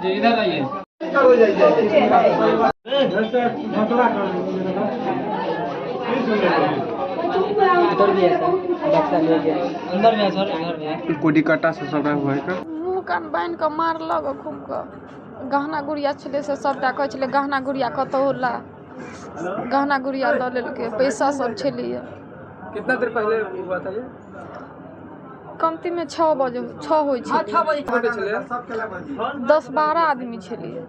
जी इधर आइए। उधर भी है सर, बक्सा लेके अंदर में है सर, इधर भी है। कुडी कट्टा से सबटा होय के मुँह कान बान्हि कऽ मारलक खूब कऽ। गहना गुड़िया छलै से सभटा कहै छलै गहना गुड़िया कतहु ला, गहना गुड़िया लऽ लेलकै, पैसा सब छलैए। कितना देर पहले हुआ था ये? कमती में 6 बजे, 6 होइ छलै। गोटे छलै? 10-12 आदमी छलैए।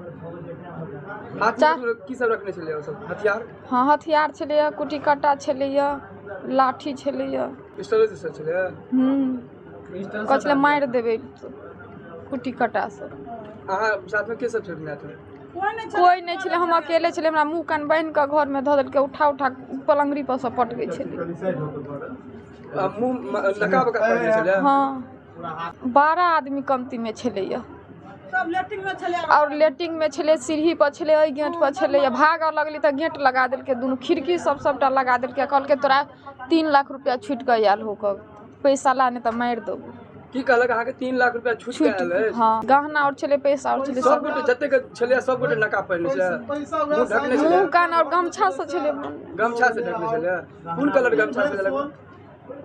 हाथ में की सब रखने छलै ओ सब? हथियार? हँ, हथियार छलैए, कुटी काँटा छलैए, लाठी छलैए। पिस्टल सब छलै? कहै छलै मारि देबै कुटी काँटा से। अहाँ साथ में के सब छलखिन? कोइ नहि छलै, हम अकेले छलै। हमरा मुँह कान बान्हि कऽ घरमे धऽ देलकै, उठा उठा पलङ्गरी पर सँ पटकै छलै। मुँह नकाब उकाब पहिरने छलै? हँ, 12 आदमी कमतीमे छलैए और लेटिंग में छलै, सीढ़ी पर छलै, एहि गेट पर छलै। भागऽ लगली तऽ गेट लगा देलकै, दुनू खिड़की सब सबटा लगा देलकै। कहलकै तोरा 3 लाख रुपया छूटि कऽ आयल हो, कऽ पैसा ला नहि तऽ मारि देबौ। की कहलक अहाँके 3 लाख रुपया छूटि कऽ आयल अछि? हँ, गहना और छलै, पैसा और छलै। सब गोटे जतेक छलै सब गोटे नकाब पहिरने छलै, मुँह ढकने छलै? मुँह कान और गमछा से छलै। गमछा से ढकने छलै? कोन कलर गमछा छलै?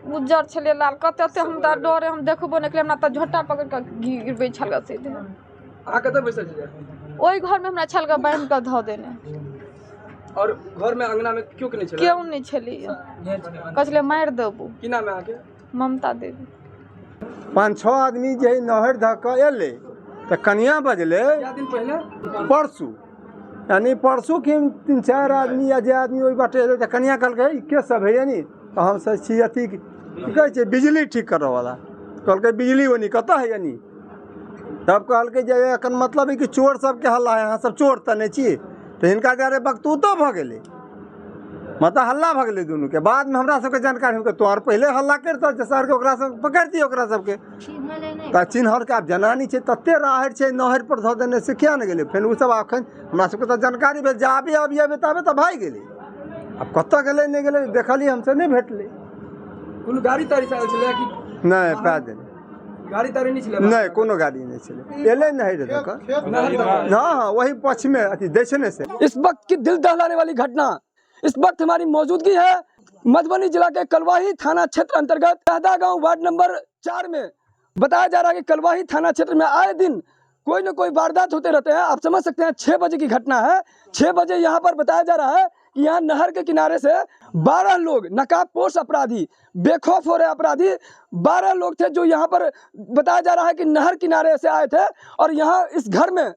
उज्जर छलै, लाल। कते ओते हम तऽ डरे हम देखबो नहि केलियै, हमरा तऽ झोटा पकड़ि कऽ गिरबै छल सीधे। अहाँ कतऽ बैसल छलियै? ओहि घरमे हमरा छल कऽ बान्हि कऽ धऽ देने। और घर में अंगना में केओ के नहि छलै? केओ नहि छलैए, कहै छलै मारि देबौ। की नाम है अहाँके? ममता देवी। 5-6 आदमी जे है नहर धऽ कऽ एलै तऽ कनिया बजलै। कए दिन पहिले? परसू, यानी परसू के 3-4 आदमी या जे आदमी ओहि बाटे एलै तऽ कनिया कहलकै ई के सब है? यानी तऽ हमसब छी अथी की कहै छै बिजली ठीक करऽवला। कहलकै बिजली ओनी कतऽ है? यानी तब कहलकै जे एकर मतलब है कि चोर सबके हल्ला है, अहाँ सब चोर तऽ नहि छी? तऽ हिनका दुआरे बकतूतो भऽ गेलै, मतलब हल्ला भऽ गेलै दुनूके। बादमे हमरा सबके जानकारी होके तोहर पहिले हल्ला करितऽ जे सरके ओकरा सब पकड़ितियै ओकरा सबके तऽ चिन्हलकै। आब जनानी छै तते राहरि छै नहरि पर धऽ देने से किया नहि गेलै? फेर ओसब एखन हमरा सबके तऽ जानकारी भेल जाबे अभी अबे ताबे तऽ भागि गेलै। आब कतऽ गेलै नहि गेलै देखलियै हमसब, नहि भेटलै। कोनो गाड़ी ताड़ी से आयल छलै कि नहि? पैदल। गाड़ी ताड़ी नहि छलै? नहि, कोनो गाड़ी नहि छलै, एलै नहरि धऽ कऽ। हाँ हाँ, वही पश्चिमे अथी दक्षिणे से। इस वक्त की दिल दहलाने वाली घटना, इस वक्त हमारी मौजूदगी है मधुबनी जिला के कलवाही थाना क्षेत्र अंतर्गत कहदा गांव वार्ड नंबर 4 में। बताया जा रहा है कि कलवाही थाना क्षेत्र में आए दिन कोई न कोई वारदात होते रहते हैं। आप समझ सकते हैं 6 बजे की घटना है। 6 बजे यहाँ पर बताया जा रहा है कि यहाँ नहर के किनारे से 12 लोग नकाबपोश अपराधी, बेखौफ हो रहे अपराधी 12 लोग थे जो यहाँ पर बताया जा रहा है कि नहर किनारे से आए थे। और यहाँ इस घर में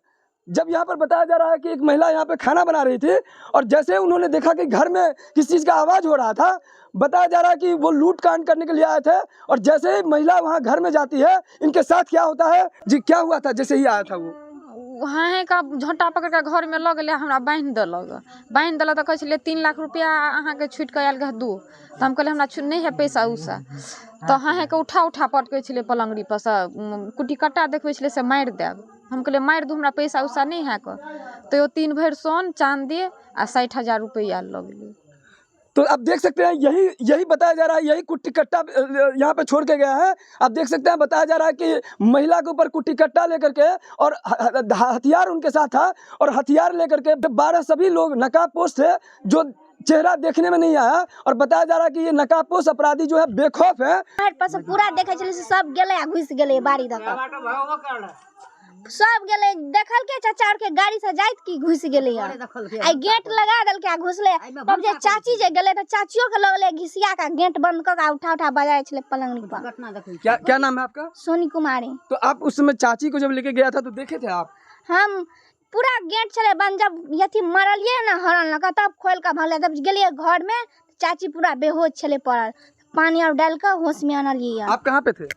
जब यहाँ पर बताया जा रहा है कि एक महिला यहाँ पे खाना बना रही थी और जैसे उन्होंने देखा कि घर में किसी चीज़ का आवाज़ हो रहा था, बताया जा रहा है कि वो लूट कांड करने के लिए आए थे। और जैसे ही महिला वहाँ घर में जाती है, इनके साथ क्या होता है? जी, क्या हुआ था जैसे ही आया था वो? हाँ का झोंटा पकड़ कऽ घरमे लऽ गेलै, हमरा बान्हि देलक। बान्हि देलक तऽ कहै छलै 3 लाख रुपया अहाँके छूटि कऽ आयल दू। तऽ हम कहलियै हमरा नहि है पैसा उसा। तऽ हाँ कऽ उठा उठा पटकै छलै पलङ्गरी पर सँ, कुटी कट्टा देखबै छलै से मारि देब। हम कहलियै मारि दू, हमरा पैसा उसा नहि है कऽ। तैयो 3 भरि सोन चाँदी आ 60 हजार रुपैआ लऽ गेलै। तो आप देख सकते हैं यही यही बताया जा रहा है, यही कुट्टी कट्टा यहाँ पे छोड़ के गया है। आप देख सकते हैं बताया जा रहा है कि महिला के ऊपर कुट्टी कट्टा लेकर के और हथियार उनके साथ था और हथियार लेकर के 12 सभी लोग नकाबपोश थे जो चेहरा देखने में नहीं आया। और बताया जा रहा है कि ये नकाबपोश अपराधी जो है बेखौफ है। नहर पर से पूरा देखै छलै से सब गेलै आ घुसि गेलै बाड़ी दऽ कऽ सब गेलै। देखलकै चाचा आरके गाड़ी से जाइत कि घुसि गेलै आ गेट लगा देलकै आ घुसलै। तब जे चाची जे गेलै तऽ चाचियो के लऽ गेलै घिसिया के, गेट बंद कऽ के उठा उठा बजाइ छलै पलंगरी पर। क्या क्या नाम है आपका? सोनी कुमारी। तो आप उस समय चाची को जब लेके गया था तो देखे थे आप? हम पूरा गेट छलै बंद, जब अथी मरलियै ने हरन लऽ कऽ तब खोलि कऽ भगलै। तब गेलियै घरमे, चाची पूरा बेहोश छलै पड़ल, पानी आर डालि कऽ होशमे अनलियै। आप कहाँ पे थे?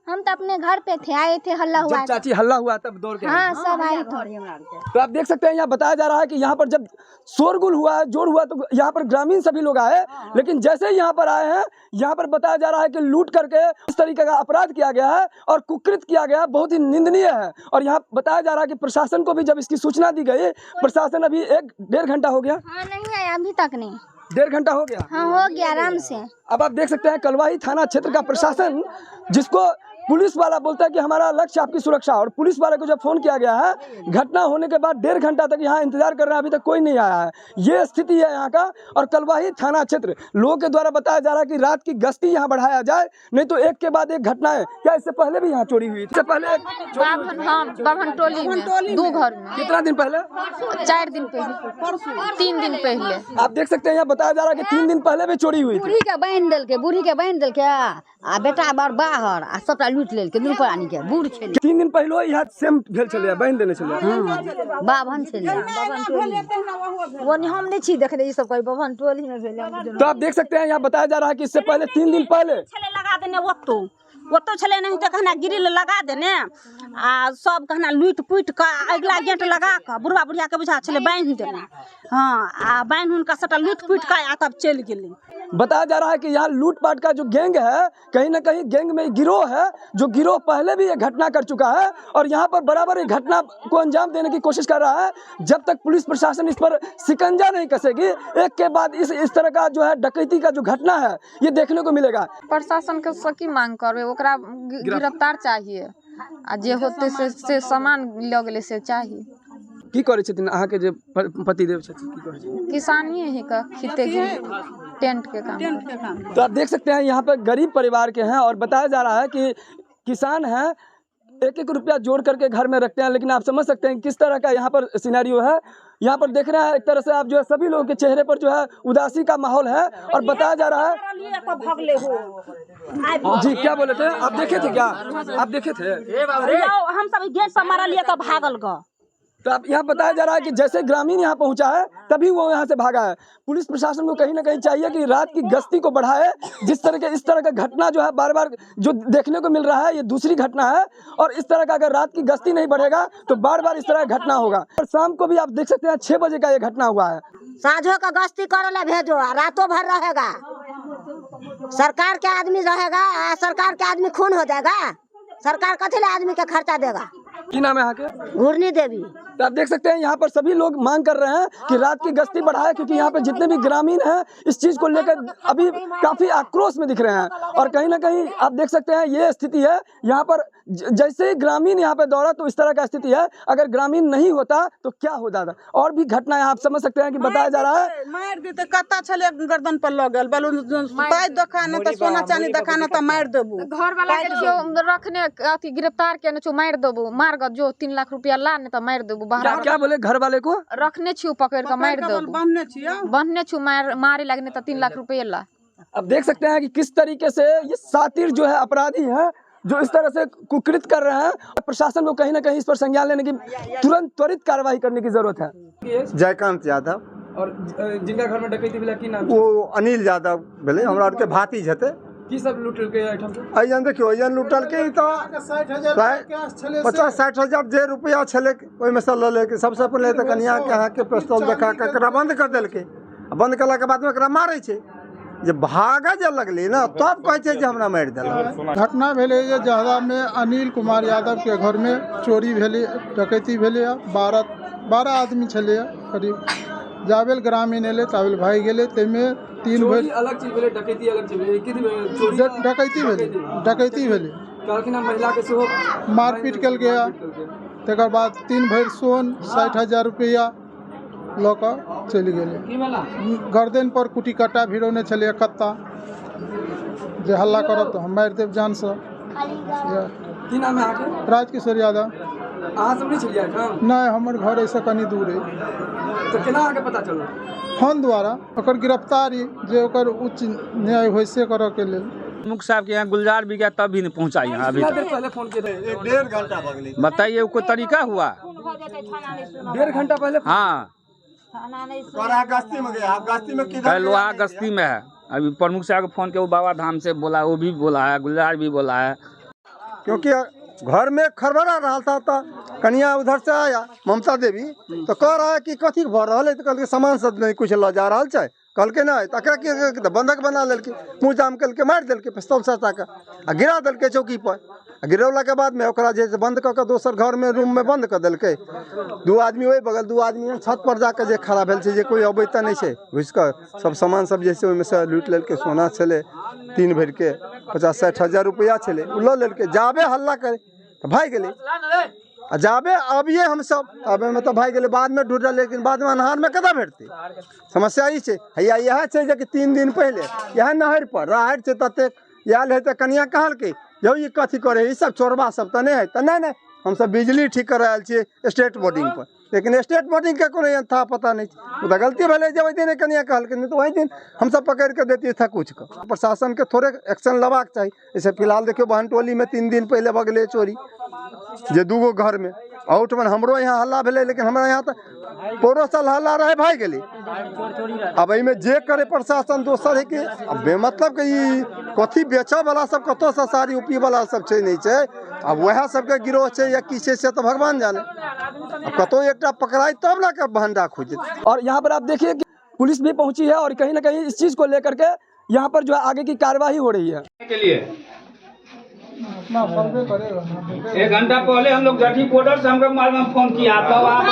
हम तो अपने घर पे थे, आए थे हल्ला हुआ। जब चाची हल्ला हुआ तब दौड़ के? हाँ, सब आए थे। तो आप देख सकते हैं यहाँ बताया जा रहा है कि यहाँ पर जब शोरगुल हुआ है, जोर हुआ, तो यहाँ पर ग्रामीण सभी लोग आए। लेकिन जैसे ही यहाँ पर आए हैं, यहाँ पर बताया जा रहा है कि लूट करके इस तरीके का अपराध किया गया है और कुकृत किया गया है, बहुत ही निंदनीय है। और यहाँ बताया जा रहा है कि प्रशासन को भी जब इसकी सूचना दी गई, प्रशासन अभी 1-1.5 घंटा हो गया। हाँ, नहीं आया अभी तक नहीं। 1.5 घंटा हो गया? हाँ, हो गया आराम से। अब आप देख सकते हैं कलवाही थाना क्षेत्र का प्रशासन, जिसको पुलिस वाला बोलता है कि हमारा लक्ष्य आपकी सुरक्षा, और पुलिस वाले को जब फोन किया गया है घटना होने के बाद 1.5 घंटा तक यहाँ इंतजार कर रहे हैं, अभी तक कोई नहीं आया है। ये स्थिति है यहाँ का। और कलवाही थाना क्षेत्र लोगों के द्वारा बताया जा रहा है कि रात की गश्ती यहाँ बढ़ाया जाए, नहीं तो एक के बाद एक घटना है। क्या इससे पहले भी यहाँ चोरी हुई थी? इससे पहले बाभन, हाँ, बाभन टोली में 2 घर में। कितना दिन पहले? 4 दिन पहले, 3 दिन पहले। आप देख सकते हैं यहाँ बताया जा रहा है कि 3 दिन पहले भी चोरी हुई थी। बूढ़ी के बान्हि देलकै, बूढ़ी के बान्हि देलकै आ बेटा बड़ बाहर आ सबटा लूटि लेलकै दुनू प्राणी के। बूढ़ छलै। 3 दिन पहले यहाँ सेम भेल छलै, बान्हि देने छलै। बाभन छलै। वो हम नहीं छी देखने ई सब कोई बाभन टोली में भेलै। तो आप देख सकते हैं यहाँ बताया जा रहा है कि इससे पहले 3 दिन पहले छलै लगा देने, ओतौ ओतौ छलै नहीं तऽ कहना ग्रिल लगा देने आ सब कहना लूटि पुटि कऽ अगिला गेट लगा कऽ बुढ़वा बुढ़िया के बुझा छलै बान्हि देने। हाँ, आ बान्हि हुनका सबटा लूटि पुटि कऽ आ तब चलि गेलै। बताया जा रहा है कि यहाँ लूटपाट का जो गैंग है, कहीं ना कहीं गैंग में गिरोह है, जो गिरोह पहले भी ये घटना कर चुका है और यहाँ पर बराबर ये घटना को अंजाम देने की कोशिश कर रहा है। जब तक पुलिस प्रशासन इस पर शिकंजा नहीं कसेगी, एक के बाद इस तरह का जो है डकैती का जो घटना है ये देखने को मिलेगा। प्रशासन के से की मांग करबै, ओकरा गिरफ्तार चाहिए आ जे होते से सामान लऽ गेलै से चाहिए। की करै छथिन अहाँके जे पतिदेव छथिन, की करै छथिन? किसानी ही का खेते के टेंट के काम। तो आप देख सकते हैं यहाँ पर गरीब परिवार के हैं और बताया जा रहा है कि किसान हैं, 1-1 रुपया जोड़ करके घर में रखते हैं। लेकिन आप समझ सकते हैं किस तरह का यहाँ पर सिनेरियो है। यहाँ पर देख रहे हैं एक तरह से आप जो है सभी लोगों के चेहरे पर जो है उदासी का माहौल है और बताया जा रहा है। जी क्या बोले थे आप? देखे थे क्या? आप देखे थे? हम सब गेट से मारलिए तो भागल ग। तो आप यहाँ बताया जा रहा है कि जैसे ग्रामीण यहाँ पहुँचा है तभी वो यहाँ से भागा है। पुलिस प्रशासन को कहीं ना कहीं चाहिए कि रात की गश्ती को बढ़ाए। जिस तरह के इस तरह का घटना जो है बार बार जो देखने को मिल रहा है, ये दूसरी घटना है और इस तरह का अगर रात की गश्ती नहीं बढ़ेगा तो बार बार इस तरह का घटना होगा। और शाम को भी आप देख सकते हैं 6 बजे का ये घटना हुआ है। साँझो का गश्ती करे ला भेजो, रातों भर रहेगा, सरकार के आदमी रहेगा, सरकार के आदमी खून हो जाएगा, सरकार कथी ला आदमी के खर्चा देगा। की नाम है यहाँ के? घूर्णी देवी। तो आप देख सकते हैं यहाँ पर सभी लोग मांग कर रहे हैं कि रात की गश्ती बढ़ाए, क्योंकि यहाँ पे जितने भी ग्रामीण हैं इस चीज़ को लेकर अभी काफ़ी आक्रोश में दिख रहे हैं। और कहीं ना कहीं आप देख सकते हैं ये स्थिति है यहाँ पर। जैसे ही ग्रामीण यहाँ पे दौड़ा तो इस तरह का स्थिति है। अगर ग्रामीण नहीं होता तो क्या हो जाता। और भी घटना आप समझ सकते हैं कि बताया जा रहा है मारि देते कत्ता छलै गर्दन पर लऽ गेल पाइ दोकान तऽ सोना चानी दोकान तऽ मारि देबू। घर वाला के छियौ रखने अथी गिरफ्तार केने छौ, मारि देबू, मार ग जो 3 लाख रुपया ला ने तऽ मारि देबू। बाहर क्या बोले घर वाले को? रखने छियौ पकड़ के मारि देबू, बन्हने छियौ, मारे लगने तऽ 3 लाख रुपया ला। अब देख सकते हैं कि किस तरीके से ये सातिर जो है अपराधी है जो इस तरह से कुकृत कर रहे हैं। प्रशासन को कहीं ना कहीं इस पर संज्ञान लेने की तुरंत त्वरित कार्रवाई करने की जरूरत है। जयकांत यादव। और जिनका घर में डकैती भेलै की नाम? वो अनिल यादव भेलै, हमरा आरके भातिज हेतै। की सब लूटलकै एहिठाम? एहिजन देखियौ, एहिजन लूटलकै तऽ 50-60 हजार जे रुपया छलै ओहिमे से लऽ लेलकै। सबसँ पहिले तऽ कनियाके अहाँके पिस्तौल देखा कऽ एकरा बन्द कऽ देलकै। बन्द केलाके बादमे एकरा मारै छै, जे भागऽ जे लगलै ने तब कहै छै जे हमरा मारि देलक। घटना भेलै जे जहदामे अनिल कुमार यादवके घरमे चोरी भेलै, डकैती भेलै। 12 आदमी छलै करीब। जाबेल ग्रामीण एलै ताबेल भागि गेलै। ताहिमे 3 भरि अलग चीज भेलै, डकैती अलग चीज भेलै। डकैती भेलै, डकैती भेलै। कहलखिन महिला के सेहो मारपीट केलकै। तकर बाद 3 भरि सोन 60 हजार रुपैआ लऽ कऽ चलि गेलै। गर्दन पर कुटी कट्टा भिरौने छलै कत्ता, जे हल्ला करब तऽ हम मारि देब जानसँ। की नाम है अहाँके? राजकिशोर यादव। अहाँ सब नहि छलियै एहिठाम? नहि, हमर घर एहिसँ कनि दूर अइ। तऽ केना अहाँके पता चलल? फोन द्वारा। ओकर गिरफ्तारी जे ओकर उच्च न्याय होइ से करऽके लेल। प्रमुख साहब के यहाँ गुलजार भी गया तब भी नहीं पहुँचा यहाँ अभी तक। पहले फोन किए थे? 1.5 घंटा भऽ गेलै। बताइए कोई तरीका हुआ? 1.5 घंटा पहले? हाँ, गश्ती में गया, गश्ती में किधर? लोहा गश्ती में है अभी। प्रमुख साहब को फोन किया, वो बाबा धाम से बोला, वो भी बोला है, गुलजार भी बोला है। क्योंकि घर में खड़बड़ा रहा था तो कनिया उधर से आया ममता देवी तो कह रहा है कि कथी भऽ रहल है, तो कहलकै सामान सब नहीं कुछ लऽ जा रहल छै, कहलकै नहि, तऽ एकरा की तऽ बन्धक बना लेलकै, मुँह जाम केलकै, मारि देलकै पिस्तौल सटा कऽ आ गिरा देलकै चौकीपर। आ गिरौलाके बादमे ओकरा जे छै बन्द कऽ कऽ दोसर घरमे रूममे बन्द कऽ देलकै। 2 आदमी ओहि बगल, 2 आदमी छत पर जाके जे खड़ा भेल छै, जे कोइ अबै तऽ नहि छै, घुसि कऽ सब सामान सब जे छै ओहिमे से लूटि लेलकै। सोना छलै 3 भरिके, 50-60 हजार रुपैआ छलै, ओ लऽ लेलकै। जाबे हल्ला करे तऽ भागि गेलै, आ जाबे अबियै हमसब तबेमे तऽ भागि गेलै। बादमे ढूँढल, लेकिन बादमे अन्हारमे कतऽ भेटतै? समस्या ई छै। हैया इएह छै जेकि 3 दिन पहिले इएह नहरि पर राहरि छै ततेक आयल है, तऽ कनिया कहलकै यौ ई कथी करे, ई सब चोरबा सब तऽ नहि है? तऽ नहि नहि, हमसब बिजली ठीक करऽ आयल छियै स्टेट बोर्डिंग पर। लेकिन स्टेट बोर्डिंग के कोनो एहन था पता नहि छै। ओ तऽ गलती भेलै जे ओहि दिन कनिया कहलकै, नहि तऽ ओहि दिन हमसब पकड़ि कऽ दैतियै थकुच कऽ। प्रशासनके थोड़े एक्शन लेबाक चाही। एहिसँ फिलहाल देखियौ बहनटोलीमे 3 दिन पहिले भऽ गेलै चोरी, जे 2 गो घरमे। अहुठमन हमरो यहाँ हल्ला भेलै, लेकिन हमरा यहाँ तऽ पौरो साल हल्ला रहै, भागि गेलै। आब एहिमे जे करे प्रशासन दोसर है कि आब बेमतलब के ई कथी बेचऽवला सब कतऽसँ साड़ी उपीवला सब छै नहि छै, आब वएह सबके गिरोह छै या की छै से तऽ भगवान जाने। आब कतहु एकटा पकड़ाइ तब ने के भंडा खुजत। और यहाँ पर आप देखिए कि पुलिस भी पहुंची है और कहीं ना कहीं इस चीज को लेकर के यहाँ पर जो है आगे की कार्यवाही हो रही है। के लिए 1 घंटा पहले हम लोग जठी बॉर्डर से हमको मालूम फोन किया, तब आप